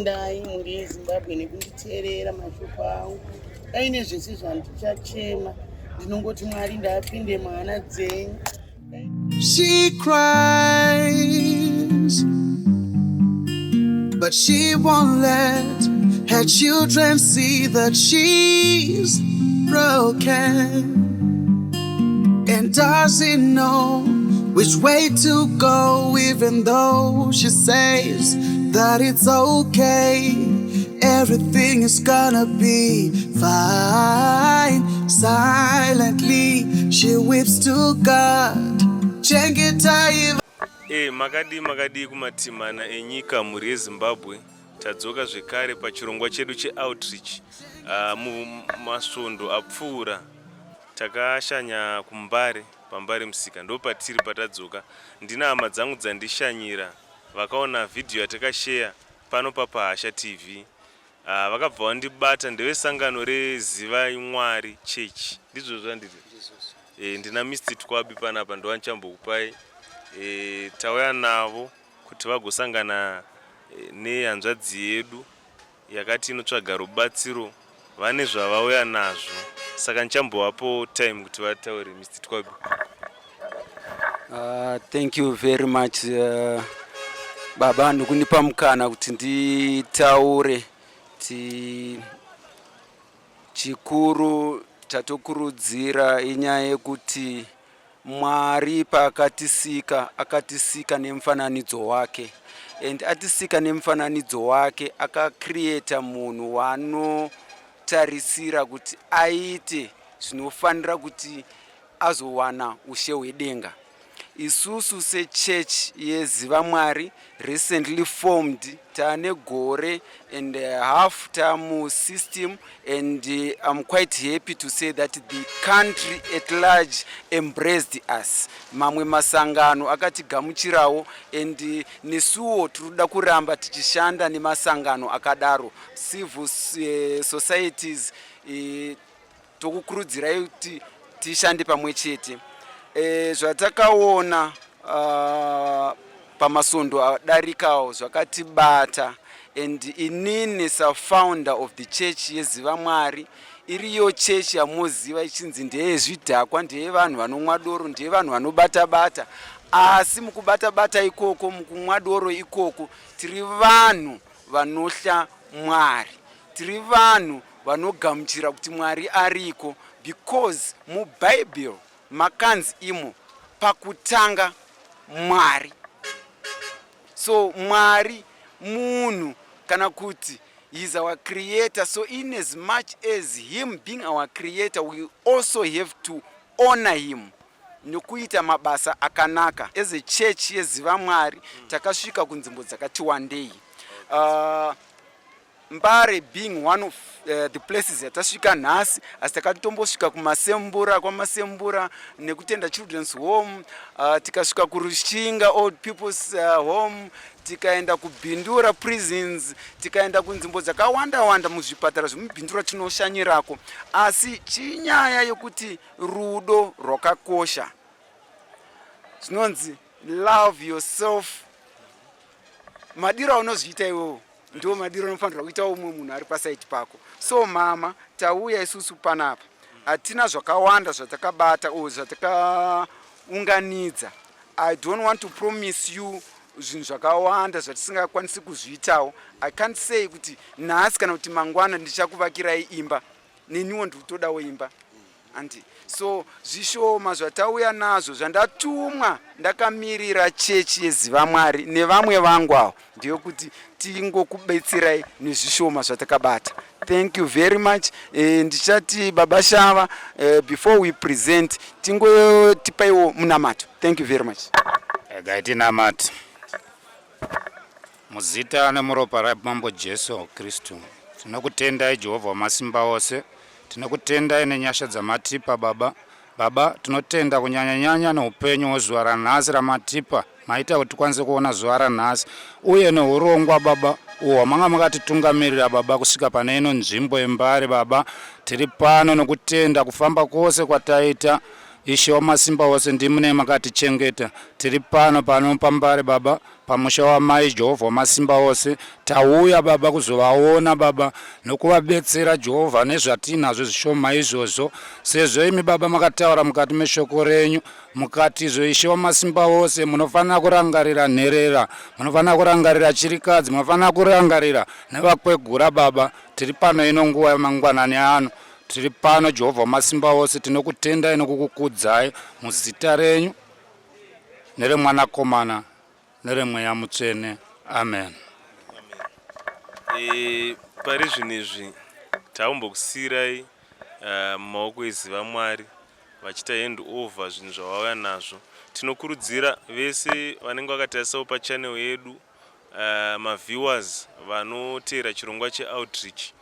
Ndai mhuri yeZimbabwe nekunditeerera mashoko angu. Dai nezvese zvandichachema ndinongoti Mwari ndaapinde muhana dzenyu. She cries, but she won't let her children see that she's broken and doesn't know which way to go, even though she says that it's okay. Everything is gonna be fine. Silently, she weeps to God. Chengetai. E, makadii makadii kumatimana enyika, mhuri yeZimbabwe? Tadzoka zvekare pachirongwa chedu cheoutreach. Mumasvondo apfuura takashanya kuMbare, paMbare Musika ndo patiri patadzoka. Ndina hama dzangu dzandishanyira, vakaona vhidhiyo yatakasheya pano paPahasha TV. Vakabva vandibata, ndevesangano reZivai Mwari Church, ndizvo zvandiri. Ndina Mr Twabi panapa, ndovanichambokupai. Tauya navo kuti vagosangana nehanzvadzi yedu yakati inotsvaga rubatsiro. Vane zvavauya nazvo, saka ndichambovapo time kuti vataure. Mr Twabi. Thank you very much, baba, nokundipa mukana kuti nditaure. Ti chikuru tatokurudzira inyaya yekuti Mwari paakatisika, akatisika nemufananidzo wake, and atisika nemufananidzo wake, akacreata munhu waanotarisira kuti aite zvinofanira kuti azowana ushe hwedenga. Isusu sechechi yeZiva Mwari, recently formed, taane gore and a half tamusystem, and I'm quite happy to say that the country at large embraced us. Mamwe masangano akatigamuchirawo, and nesuwo tiri kuda kuramba tichishanda nemasangano akadaro, civil societies. Tokukurudzirai kuti tishande pamwe chete. Zvatakaona pamasondo adarikawo zvakatibata, and inini safounder of the church yeZiva Mwari, iriyo chechi yamoziva ichinzi ndeyezvidhakwa, ndeyevanhu vanomwa doro, ndeyevanhu vanobata bata, asi mukubata bata ikoko, mukumwa doro ikoko, tiri vanhu vanotya Mwari, tiri vanhu vanogamuchira kuti Mwari ariko, because muBhaibheri makanzi imo, "Pakutanga Mwari." So Mwari munhu, kana kuti he is our creator. So in as much as him being our creator, we also have to honor him nokuita mabasa akanaka. As a church yeZiva Mwari, takasvika kunzvimbo dzakati wandei, Mbare being one of the places yatasvika nhasi, asi takatombosvika kuMasembura, kwaMasembura neKutenda Children's Home, tikasvika kuRushinga Old People's Home, tikaenda kuBindura prisons, tikaenda kunzvimbo dzakawanda wanda, muzvipatara zvemuBindura tinoshanyirako. Asi chinyaya yekuti rudo rwakakosha, zvinonzi love yourself. Madiro aunozviita iwewo ndo madiro anofanirwa kuita umwe munhu ari paside pako. So mama, tauya isusu panapa, hatina zvakawanda zvatakabata o zvatakaunganidza. I don't want to promise you zvinhu zvakawanda zvatisingakwanisi kuzviitawo. I can't say kuti nhasi kana kuti mangwana ndichakuvakirai imba. Neniwo ndikutodawo imba andi. So zvishoma zvatauya nazvo, zvandatumwa ndakamirira chechi yeZiva Mwari nevamwe vangu avo, ndeyekuti tingokubetserai nezvishoma zvatakabata. Thank you very much. Ndichati baba Shava, before we present, tingotipaiwo munamato. Thank you very much. Regai tinamate. Muzita nemuropa raMambo Jesu Kristu, tinokutendai, Jehovha wamasimba ose. Tinokutendai nenyasha dzamatipa, Baba. Baba, tinotenda kunyanya-nyanya neupenyu hwezuva ranhasi ramatipa. Maita kuti tikwanise kuona zuva ranhasi, uye neurongwa, Baba, uhwo hwamanga makatitungamirira, Baba, kusvika pane ino nzvimbo yeMbare. Baba, tiri pano nokutenda kufamba kwose kwataita. Ishe wamasimba ose ndimune makatichengeta. Tiri pano pano paMbare baba, pamusha wamai Jehovha wamasimba ose. Tauya baba kuzovaona baba nokuvabetsera Jehovha nezvatinazvo zvishoma izvozvo. Sezvo imi baba makataura mukati meshoko renyu mukatizvo Ishe wamasimba ose munofanira kurangarira nherera, munofanira kurangarira chirikadzi, munofanira kurangarira nevakwegura baba. Tiri pano ino nguva yamangwanani ano. Tiri pano Jehovha wamasimba ose, tinokutendai nokukukudzai muzita renyu neremwanakomana neremweya mutsvene. Amen. E, pari zvino izvi takumbokusiyirai mumaoko eziva Mwari vachiita hand over zvinhu zvavauya nazvo. Tinokurudzira vese vanenge vakatarisawo pachannel yedu maviewers vanoteera chirongwa cheoutreach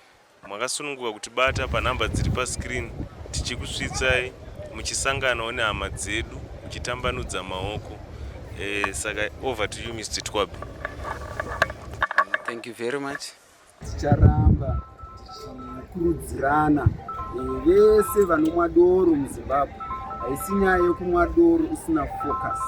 Makasununguka kutibata panhamba dziri pascreen tichikusvitsai muchisanganawo nehama dzedu muchitambanudza maoko. Eh, saka over to you Mr. Twabi. Thank you very much. Ticharamba tichikurudzirana eh, vese vanomwa doro muZimbabwe. Haisi nyaya yekumwa doro usina focus.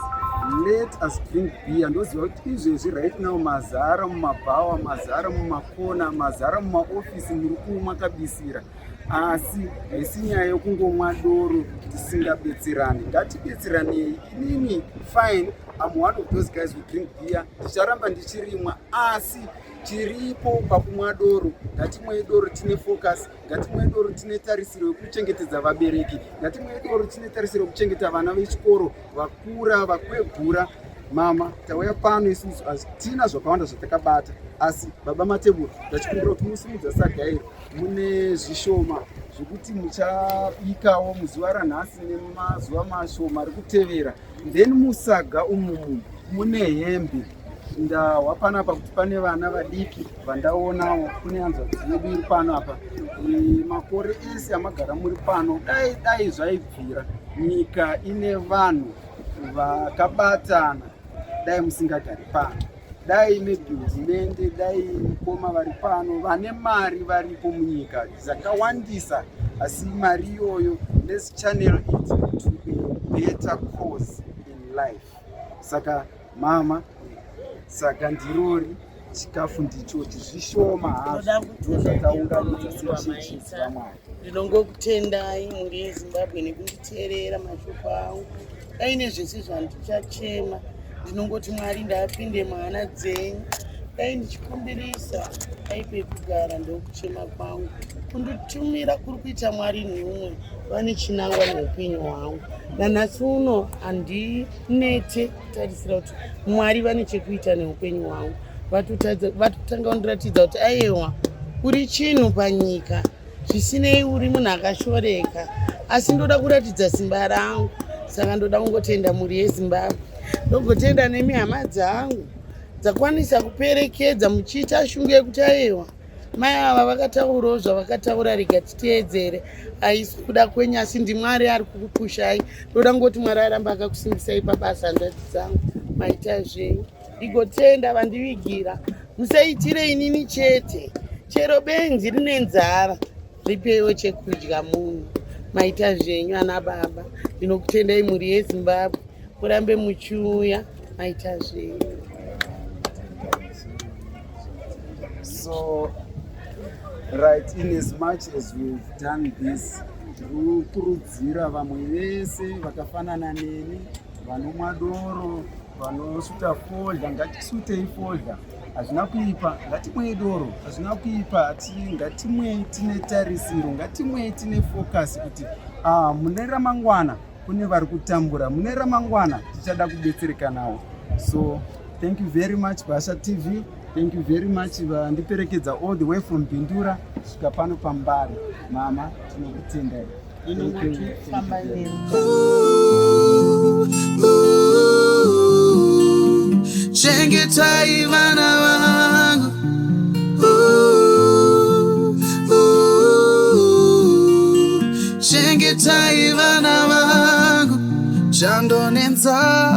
Let us drink beer. Ndoziva kuti izvezvi right now mazara mumabhawa, mazara mumakona, mazara mumaofisi muri kumwa kabisira. Asi haisi nyaya yekungomwa doro tisingabetserani. Ngatibetseranei. Inini fine, I'm one of those guys who drink beer. Ndicharamba ndichirimwa asi chiripo pakumwa doro ngatimwei doro tine focus ngatimwei doro tine tarisiro yekuchengetedza vabereki ngatimwei doro tine tarisiro yekuchengeta vana vechikoro vakura vakwegura mama tauya pano isusu hatina zvakawanda zvatakabata asi baba matebura ndachikumbira kuti musimudza saga iri mune zvishoma zvekuti muchabikawo muzuva ranhasi nemazuva mashoma ari kutevera then musaga umumu mune hembe ndahwa panapa kuti pane vana vadiki vandaonawo kune hanzvadzi yedu iri pano apa e, makore ese amagara muri pano dai dai zvaibvira nyika ine vanhu vakabatana dai musingagari pano dai maybe hurumende dai mukoma vari pano vane mari varipo munyika dzakawandisa asi mari iyoyo let's channel it to a better cause in life saka mama saka ndirori chikafu ndichochi zvishoma hazvo ndozvataunganidza sechechi vamwari Ndinongokutendai mhuri yeZimbabwe nekunditeerera mashoko angu. Dai nezvese zvandichachema ndinongoti Mwari ndaapinde muhana dzenyu. Dai ndichikumbirisa dai pekugara ndokuchema kwangu. Kunditumira kuri kuita Mwari nhumwe vane chinangwa neupenyu hwangu. Nanhasi uno handinete kutarisira kuti Mwari vane chekuita neupenyu hwangu. Vatotanga kundiratidza kuti aiwa uri chinhu panyika. Zvisinei uri munhu akashoreka asi ndoda kuratidza simba rangu saka ndoda kungotenda mhuri yeZimbabwe ndogotenda nemi hama dzangu dzakwanisa kuperekedza muchiita shungu yekuti aiwa mai ava vakataurawo zvavakataura rega titeedzere haisi kuda kwenyu asi ndimwari ari kukupushai ndoda ngoti mwari aramba akakusimbisai pabasa hanzvadzi dzangu maita zvenyu ndigotenda vandivigira musaitire inini chete chero benzi rine nzara ripeiwo chekudya munhu maita zvenyu ana baba ndinokutendai mhuri yezimbabwe murambe muchiuya maita zvenyu so right in as much as we've done this tinokurudzira vamwe vese vakafanana neni vanomwa doro Vanosuta fodya ngatisutei fodya hazvina kuipa, ngatimwei doro hazvina kuipa, ngatimwei tine tarisiro, ngatimwei tine focus kuti ah, mune ramangwana kune vari kutambura, mune ramangwana tichada kubetserekanawo. So thank you very much Basha TV, thank you very much vandiperekedza all the way from Bindura kusvika pano paMbare. Mama tinokutendai. Chengetai vana vangu Chengetai vana vangu Chando nenzara.